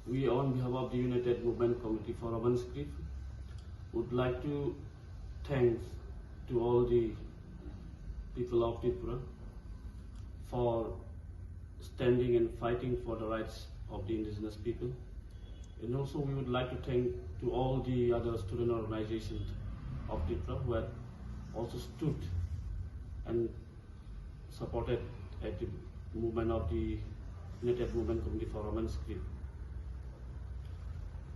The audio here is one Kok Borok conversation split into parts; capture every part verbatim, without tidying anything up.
We, on behalf of the United Movement Committee for Urban Script, would like to thank to all the people of Tripura for standing and fighting for the rights of the indigenous people. And also we would like to thank to all the other student organizations of Tripura who have also stood and supported at the movement of the United Movement Committee for Urban Script.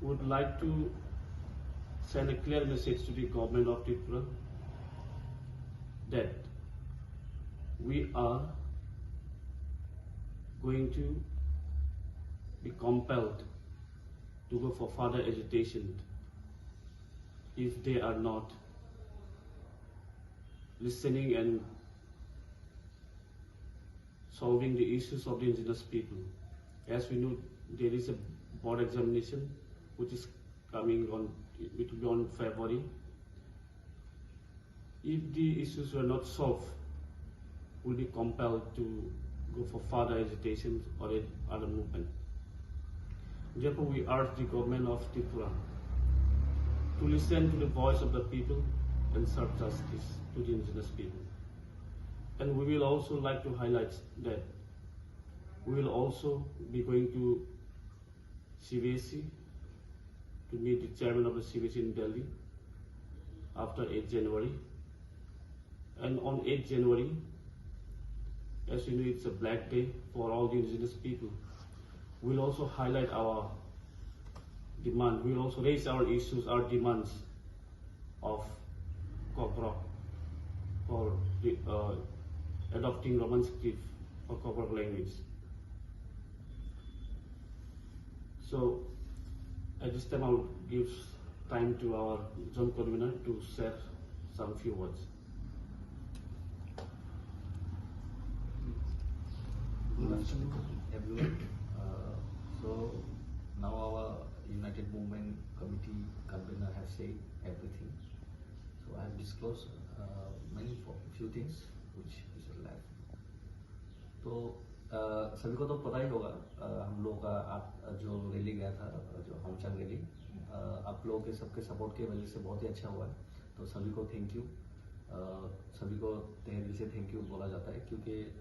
We would like to send a clear message to the government of Tripura that we are going to be compelled to go for further agitation if they are not listening and solving the issues of the indigenous people. As we know, there is a board examination which is coming on, it will be on February. If the issues were not solved, will be compelled to go for further agitation or a other movement. Therefore, we urge the government of Tripura to listen to the voice of the people and serve justice to the indigenous people. And we will also like to highlight that we will also be going to C B S E to meet the chairman of the C B S E in Delhi after eighth January. And on eighth January, as you know, it's a black day for all the indigenous people. We'll also highlight our demand. We'll also raise our issues, our demands of Kokborok for the, uh, adopting Roman script for Kokborok language. So at this time, I will give time to our zone convener to share some few words. Good afternoon, everyone. Uh, so now our United Movement Committee convener has said everything. So I have disclosed uh, many fo- few things which is left. तो अ, सभी को तो पता ही होगा, अ, हम लोग का आप जो रैली गया था, जो हमचंग रैली, अ, आप लोगों के सबके सपोर्ट की वजह से बहुत ही अच्छा हुआ है। तो सभी को थैंक यू। अ, सभी को तहे दिल से थैंक यू बोला जाता है, क्योंकि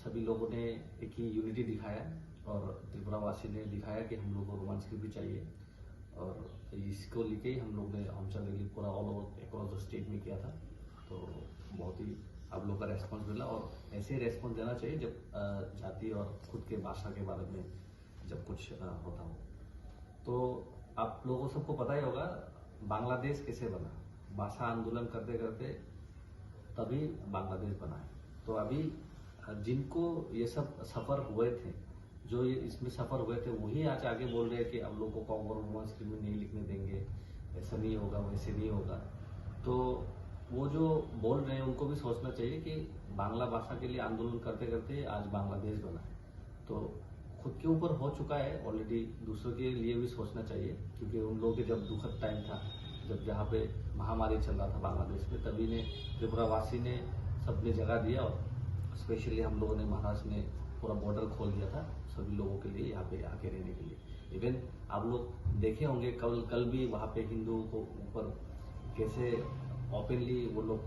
सभी लोगों ने एक ही यूनिटी दिखाया और त्रिपुरा वासी ने दिखाया कि हम लोग को रोमन स्क्रिप्ट भी चाहिए। और इसको लेके ही हम लोग ने हमचंग रैली पूरा all over across the state में किया था। तो बहुत ही आप लोग का रेस्पॉन्स मिला और ऐसे ही रेस्पॉन्स देना चाहिए जब अ, जाति और खुद के भाषा के बारे में जब कुछ अ, होता हो। तो आप लोगों सबको पता ही होगा बांग्लादेश कैसे बना। भाषा आंदोलन करते करते तभी बांग्लादेश बना है। तो अभी अ, जिनको ये सब सफ़र हुए थे, जो ये इसमें सफ़र हुए थे, वही आज आगे बोल रहे हैं कि हम लोग को कॉकबोरोक रोमन स्क्रिप्ट में नहीं लिखने देंगे, ऐसा नहीं होगा, वैसे नहीं होगा। तो वो जो बोल रहे हैं उनको भी सोचना चाहिए कि बांग्ला भाषा के लिए आंदोलन करते करते आज बांग्लादेश बना है। तो खुद के ऊपर हो चुका है ऑलरेडी, दूसरों के लिए भी सोचना चाहिए, क्योंकि उन लोगों के जब दुखद टाइम था, जब जहाँ पे महामारी चल रहा था बांग्लादेश में, तभी ने त्रिपुरा वासी ने सबने जगह दिया और स्पेशली हम लोगों ने महाराष्ट्र में पूरा बॉर्डर खोल दिया था सभी लोगों के लिए यहाँ पे आके रहने के लिए। इवन आप लोग देखे होंगे कल कल भी वहाँ पे हिंदुओं को ऊपर कैसे ओपनली वो लोग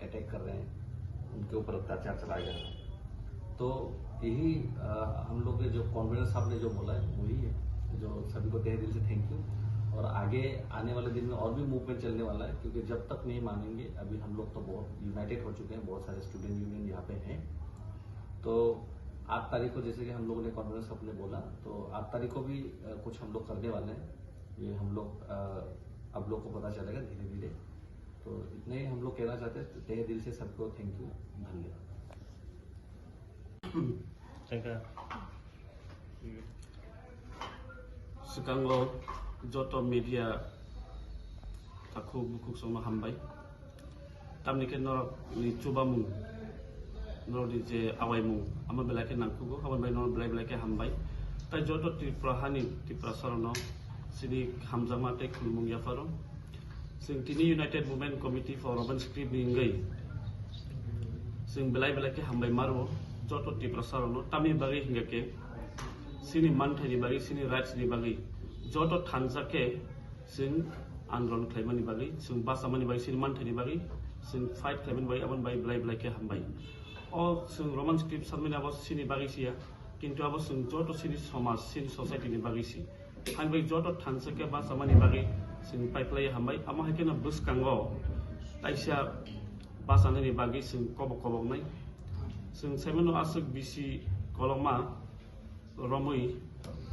अटैक कर रहे हैं, उनके ऊपर अत्याचार चलाया जा रहा है। तो यही अ, हम लोग के जो कन्वीनर साहब ने जो बोला है वही है जो सभी को तहे दिल से थैंक यू। और आगे आने वाले दिन में और भी मूवमेंट चलने वाला है, क्योंकि जब तक नहीं मानेंगे, अभी हम लोग तो बहुत यूनाइटेड हो चुके हैं, बहुत सारे स्टूडेंट यूनियन यहाँ पे हैं। तो आठ तारीख को, जैसे कि हम लोगों ने कन्वीनर साहब ने बोला, तो आठ तारीख को भी अ, कुछ हम लोग करने वाले हैं। ये हम लोग अ, आप लोग को पता चलेगा धीरे धीरे। तो इतना ही हम लोग कहना चाहते हैं। तो तहे दिल से सबको थैंक यू, धन्यवाद। Thank you. Swkango joto media takhuk bukhuk songno hambai. Tamni khe norokni chubamung, norokni je awaimung, amo belai khe nangkhugo, aboni bai norok belai belai khe hambai. Tai joto Tripura hani Tiprasarokno chini hamjakma tei khulumung yapharo. Chwng tini United Movement Committee for Roman Script ni wngwi chwng belai belai khe hambai maro joto Tiprasarokno. Tamni bagwi hingkha khe Chini manthaini bagwi, chini rights ni bagwi joto thansa khe chwng andolon khlaimani bagwi, chwng bachamani bagwi, chini manthaini bagwi chwng fight khlaimani bagwi aboni bagwi belai belai khe hambai. O chwng Roman script sanmani abo chini bagwi siya, kintu abo chwng joto chini somaj, chini society ni bagwi si. Haini bagwi joto thansa khe bachamani bagwi chwng paiplai hambai. Amo hai kheno bwskango taisa bachanani bagwi chwng kobok koboknai. Chwng saimano aswk bisi kolokma romwi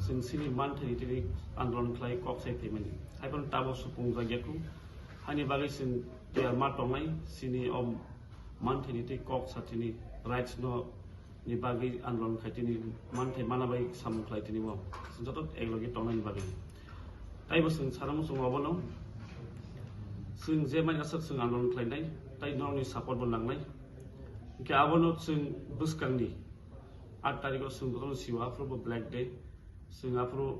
chwng chini manthaini tini andolon khlai kok sai phaimani. Haiphano tabuk supung jak yakhu. Haini bagwi chwng tiyar ma tongnai, chini o manthaini tei kok sa tini rights no ni bagwi andolon khai tini manthai mana bai samung khlai tini o. Chwng joto eklogi tongnai ni bagwi. Taibo chwng sana muchungo obono. Chwng je mani aswk chwng andolon khlainai, tai norokni support bo nangnai. Hwnkhe abono chwng bwskangni aat tarikh o chwng jotono siwo, aphuru bo Black Day. Chwng aphuru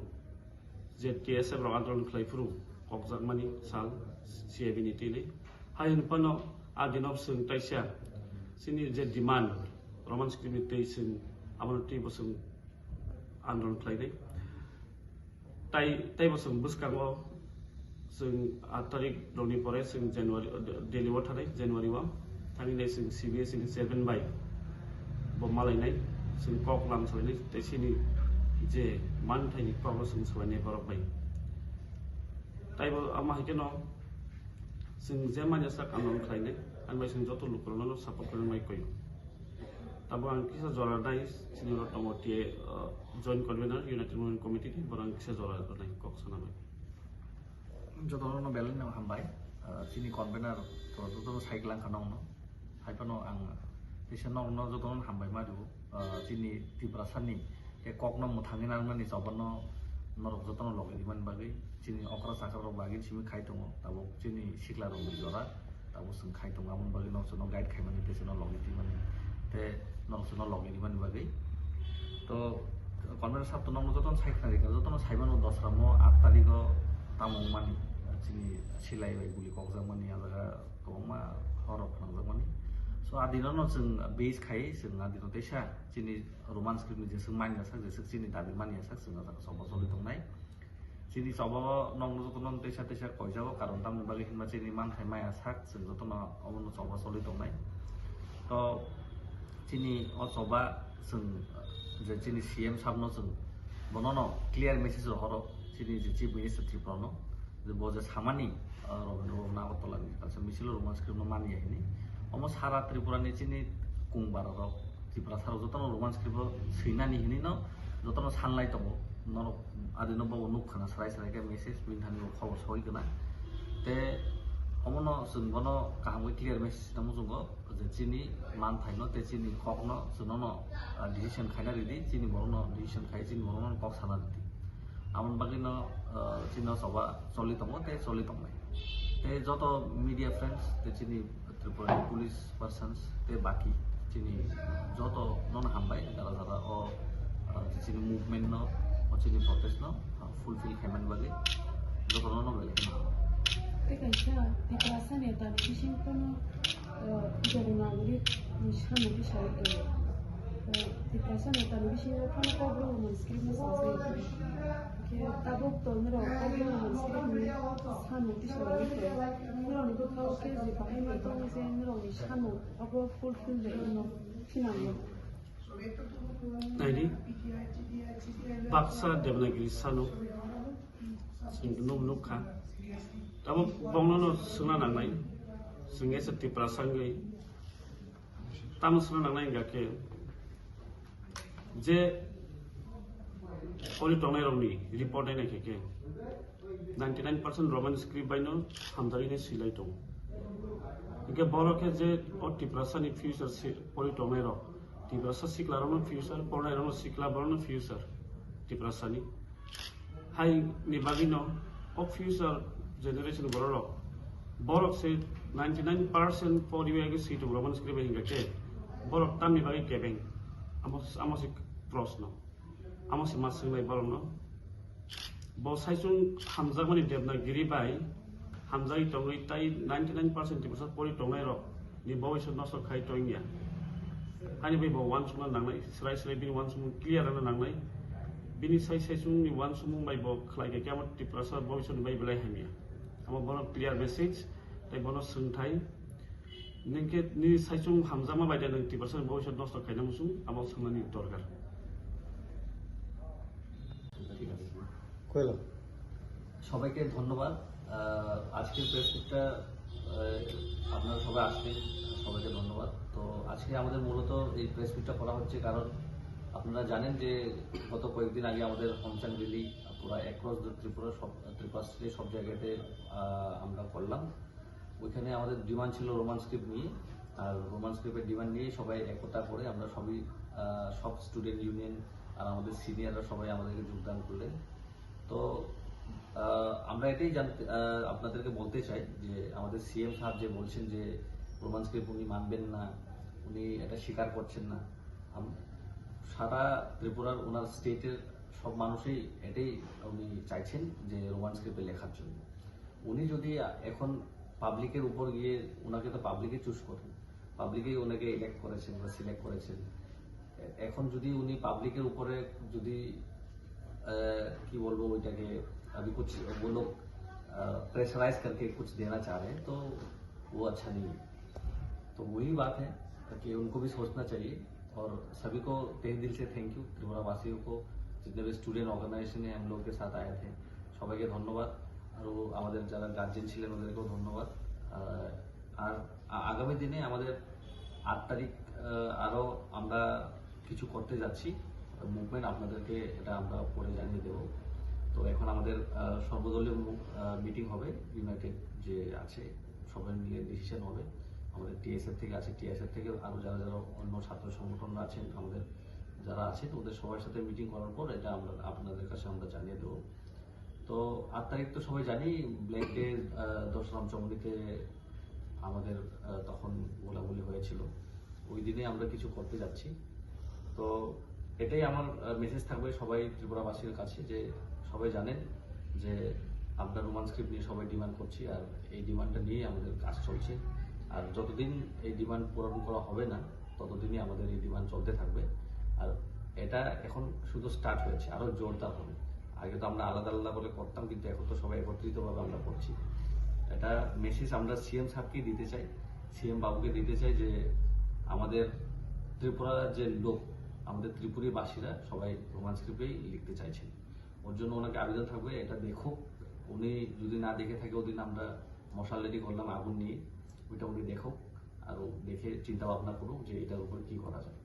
Z K S F rok andolon khlai phuru kokjakmani sal C A B ni twi le. Hai hwn phano a dino chwng taisa chini je demand Roman script ni twi chwng abono twi bo chwng andolon khlai nai. Tai, tei bo chwng bwskango chwng aat tarikh rokni pore chwng January, Delhi o thanai January o thangwi nai chwng C B S E ni chairman bai bo malainai, chwng kok lam salainai tei chini je manthaini kokno chwng salainai borok bai. Tai bo ama hai kheno chwng je manya sak andolon khlainai, ani bai chwng joto lukurokno support khlainai bai koi. Tabuk ang kisa jora nai, sini oro tongo T A, uh, Joint Convener, United Movement Committee ni, borok ang kisa jora nai kok sana bai. Jotono belai no hambai, uh, chini convener to jotono cycle ang kha nokno. Hai phano ang kisa nokno jotono hambai ma rwo, uh, chini Tiprasani tei kokno mwthangwi nangmani choba no norok jotono logi rimani bagwi, chini okra chakra rok bagwi simi khai tongo, tabuk chini sikla rokni jora. Tabuk chwng khai tongo, aboni bagwi no chwngno guide khaimani tei chwngno logi twimani tei norok chwngno logi rimani bagwi. To convener sab to nokno jotono sai khna rikha, jotono saimano dosra mo aat tarikh o tamo wngmani chini silai bai guli kokjakmani, a jaga kwbangma horror phnangjakmani. So a dino no chwng base khai chwng a dino teisa chini Roman script ni jeswk manya sak, jeswk chini dabi manya sak chwng a jaga choba choli tongnai. Chini choba o nokno jotono teisa teisa koijago, karon tamni bagwi hinba chini manthai maya sak, chwng jotono omono choba choli tongnai. To chini o choba chwng je chini C M sabno chwng bonono clear message rohoro, chini je Chief Minister Tripura no, je bo je samani, ah, Rabindra Bhaban Agartala ni kaisa misil o Roman script no manya hini. Omo sara Tripura ni chini kung bara rok, Tiprasa rok jotono Roman script o swinani hini no jotono sanlai tongo. Norok adino bobo nuk khna srai srai khe message bini thani bo khobor soi khna. Te omono chwng bono kaham khe clear message tamo chwngo je chini manthaino tei chini kokno chwngno, ah, decision khaina ridi, chini borokno decision khai chini borokno kok sana ridi. Aboni bagwino, ah, chini o choba choli tongo tei choli tongnai. Tei joto media friends tei chini Tripura ni police persons tei baki chini joto nono hambai jara jara o, ah, chini movement no, o chini protest no, ah, fulfill khaimani bagwi joto nono belai kheno. Tei kaisa Tiprasa neta ni bising phano, ah, Devanagari ni samung tisai tongo. Ah, Tiprasa neta ni bisingo phano Kokborok Roman script no sajagwi tongo. Khe tabuk to norok Kokborok Roman script ni samung tisai tongo. Norokni bwkhao khe je bahai no tongo je norokni samung abo fulfill de no phinang no. Naidi, baksa Devanagiri sano, chwng nuk, nuk kha. Tamo bongno no swngna nangnai, chwng S T Tiprasa wngwi. Tamo swngna nangnai hwnkha khe, je poli tongnai rokni report nai naikha khe, ninety nine percent Roman script bai no hamjagwi nai swilai tongo. Hwnkhe borok khe je o Tiprasa ni future si-, poli tongnai rok, Tiprasa sikla rok no future, pornai rok no sikla borok no future Tiprasa ni. Hai ni bagwi no o future generation borok rok, borok se ninety nine percent poriwi age si tongo Roman script bai hwnkha khe borok tamni bagwi kebeng? Amo, amo se proshno. Amo se ma swngnai borokno. Bo saichung hamjakmani Devanagiri bai hamjagwi tongwi tai ninety nine percent Tiprasa pori tongnai rok ni bowisa nosto khai tongya. Ani bai bo uansukna nangnai, srai srai bini uansukmung clear wngna nangnai. Bini sai saichung ni uansukmung bai bo khlai khe, khe amo Tiprasa bhobishyot ni bai belai hamya. Amo bono clear message, tei bono swngthai. Nwng khe nini saichung hamjakma bai de nwng Tiprasa ni bhobishyot nosto khaina muchung, amo swngnani dorkar. ঠিক আছে। কইলো। সবাইকে ধন্যবাদ। আহ, আজকের প্রেস মিটটা, আহ, আপনারা সবাই আসলেন, সবাইকে ধন্যবাদ। তো আজকে আমাদের মূলত এই প্রেস মিটটা করা হচ্ছে, কারণ আপনারা জানেন যে গত কয়েকদিন আগে আমাদের হোমচাং র্যালি পুরো অ্যাক্রস দ্য ত্রিপুরা, সব ত্রিপুরা স্টেটে সব জায়গাতে, আহ, আমরা করলাম। ওইখানে আমাদের ডিমান্ড ছিল রোমান স্ক্রিপ্ট নিয়ে। আর রোমান স্ক্রিপ্টের ডিমান্ড নিয়ে সবাই একতা করে আমরা সবই, আহ, সব স্টুডেন্ট ইউনিয়ন আর আমাদের সিনিয়ররা সবাই আমাদেরকে যোগদান করলেন। তো, আহ, আমরা এটাই জানতে, আহ, আপনাদেরকে বলতে চাই যে আমাদের সিএম সাহেব যে বলছেন যে রোমান স্ক্রিপ্ট উনি মানবেন না, উনি এটা স্বীকার করছেন না। আম-, সারা ত্রিপুরার ওনার স্টেটের সব মানুষই এটাই উনি চাইছেন যে রোমান স্ক্রিপ্টে লেখার জন্য। উনি যদি এখন পাবলিকের উপর গিয়ে, ওনাকে তো পাবলিকে চুজ করেন, পাবলিকেই ওনাকে ইলেক্ট করেছেন বা সিলেক্ট করেছেন। এ-, এখন যদি উনি পাবলিকের উপরে যদি, আহ, কি বলবো ওইটাকে, अभी कुछ वो लोग, अ, प्रेशराइज करके कुछ देना चाह रहे हैं, तो वो अच्छा नहीं है। तो वही बात है कि उनको भी सोचना चाहिए। और सभी को तहे दिल से थैंक यू, त्रिपुरा वासियों को, जितने भी स्टूडेंट ऑर्गेनाइजेशन है हम लोग के साथ आए थे, সবাইকে ধন্যবাদ। আরও আমাদের যারা গার্জেন ছিলেন ওদেরকেও ধন্যবাদ। আহ, আর আ-, আগামী দিনে আমাদের আট তারিখ, আহ, আরও আমরা কিছু করতে যাচ্ছি, মুভমেন্ট, আপনাদেরকে এটা আমরা পরে জানিয়ে দেব। তো এখন আমাদের, আহ, সর্বদলীয় মু-, আহ, মিটিং হবে ইউনাইটেড যে আছে, সবাই মিলে ডিসিশন হবে। আমাদের টিএসএফ থেকে আছে, টিএসএফ থেকে আরও যারা যারা অন্য ছাত্র সংগঠনরা আছেন, আমাদের যারা আছে, তো ওদের সবার সাথে মিটিং করার পর এটা আমরা আপনাদের কাছে আমরা জানিয়ে দেবো। তো আট তারিখ তো সবাই জানি, ব্ল্যাক ডে, আহ, দশরাম চমনিতে আমাদের, আহ, তখন গোলাগুলি হয়েছিল। ওই দিনে আমরা কিছু করতে যাচ্ছি। তো এটাই আমার, আহ, মেসেজ থাকবে সবাই ত্রিপুরাবাসীর কাছে, যে সবাই জানেন যে আমরা রোমান স্ক্রিপ্ট নিয়ে সবাই ডিমান্ড করছি, আর এই ডিমান্ডটা নিয়েই আমাদের কাজ চলছে। আর যতদিন এই ডিমান্ড পূরণ করা হবে না, ততদিনই আমাদের এই ডিমান্ড চলতে থাকবে। আর এটা এখন শুধু স্টার্ট হয়েছে, আরও জোরদার হবে। আগে তো আমরা আলাদা আলাদা করে করতাম, কিন্তু এখন তো সবাই একত্রিতভাবে আমরা করছি। এটা মেসেজ আমরা সিএম সাহেবকে দিতে চাই, সিএম বাবুকে দিতে চাই যে আমাদের ত্রিপুরা যে লোক, আমাদের ত্রিপুরীবাসীরা সবাই রোমান স্ক্রিপ্টেই লিখতে চাইছেন। ওর জন্য ওনাকে আবেদন থাকবে, এটা দেখুক। উনি যদি না দেখে থাকে, ওদিন আমরা মশাল রেডি করলাম আগুন নিয়ে, ওইটা উনি দেখুক, আর ও দেখে চিন্তা ভাবনা করুক যে এটার উপর কি করা যায়।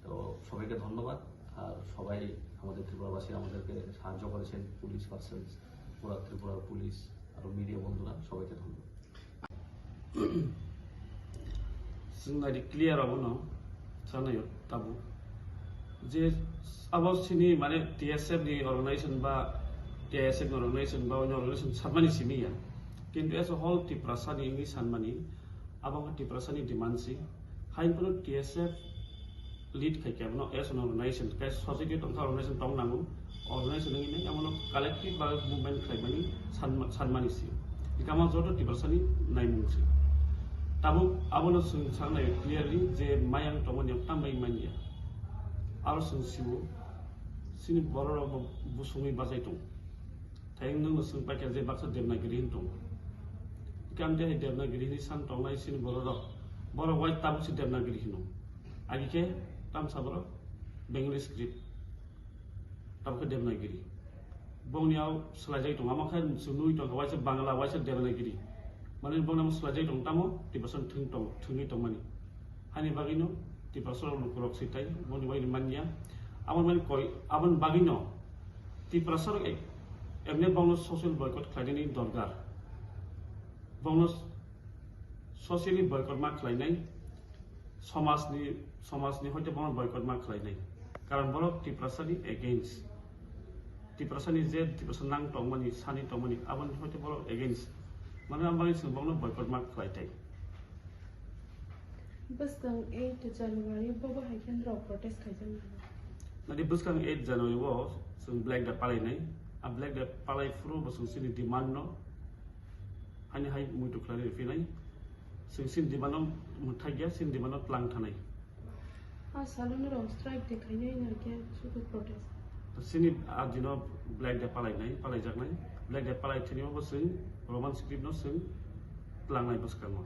তো সবাইকে ধন্যবাদ। আর সবাই আমাদের ত্রিপুরাবাসী আমাদেরকে সাহায্য করেছেন, পুলিশ পার্সন, পুরা ত্রিপুরার পুলিশ, আরও মিডিয়া বন্ধুরা, সবাইকে ধন্যবাদ। Chwng naidi clear abono sanai tabuk je abo chini mane T S F ni organization ba T S F ni organization ba oini organization sabmani simi ya, kintu as a whole Tiprasa ni wngwi sanmani abo wngkha Tiprasa ni demand si. Hain phano T S F lead khai khe abono as an organization, khe society tongkha, organization tong nango, organization wngwi nai abono collective ba movement khlaimani sanma-, sanmani si. Hikhe amo joto Tiprasani naimung si. Tabuk abono chwng sanai clearly je mayang tongmani tambai manya. Aro chwng siwo chini bororok bo busungwi bachai tongo. Tei nwngno swng paikha je baksa Devanagiri hin tongo. Hikhe amtwi hai Devanagiri hinwi san tongnai chini bororok. Borok wai tabuk se Devanagiri hino. Agi khe tamsa borok Bengali script. Tabuk khe Devanagiri. Bongni ao swlaijak tongo. Ama khe chwng nugwi tongkha waisa Bangla, waisa Devanagiri. Mane bongni amo swlaijak tongo tamo Tibetan thwng tongo, thwngwi tongmani. Hani bagwino Tiprasarok lukurok sitai, boni bagwino manya. Aboni bagwi koi, aboni bagwino Tiprasarok ek-, emne bongno social boycott khlainani dorkar. Bongno socially boycott ma khlainai, somajni, somajni hoite bongno boycott ma khlainai. Karon borok Tiprasani against. Tiprasani je Tiprasa nang tongmani, sani tongmani, aboni hoite borok against. Mane aboni chwng bongno boycott ma khlaitai. Bwskang eight January bobo hai khe norok protest khaijak nai. Nadi bwskang eight January o chwng Black Day palainai. A Black Day palai phuru bo chwng chini demand no hani hai muitu khlai rw phinai. Chwng chini demand no mwthai ya, chini demand no tlang thanai. A salo norok strike de khainai na khe sudu protest? Sini arjino Black Day palainai, palaijaknai. Black Day palai thini bo chwng Roman script no chwng tlangnai bwskango.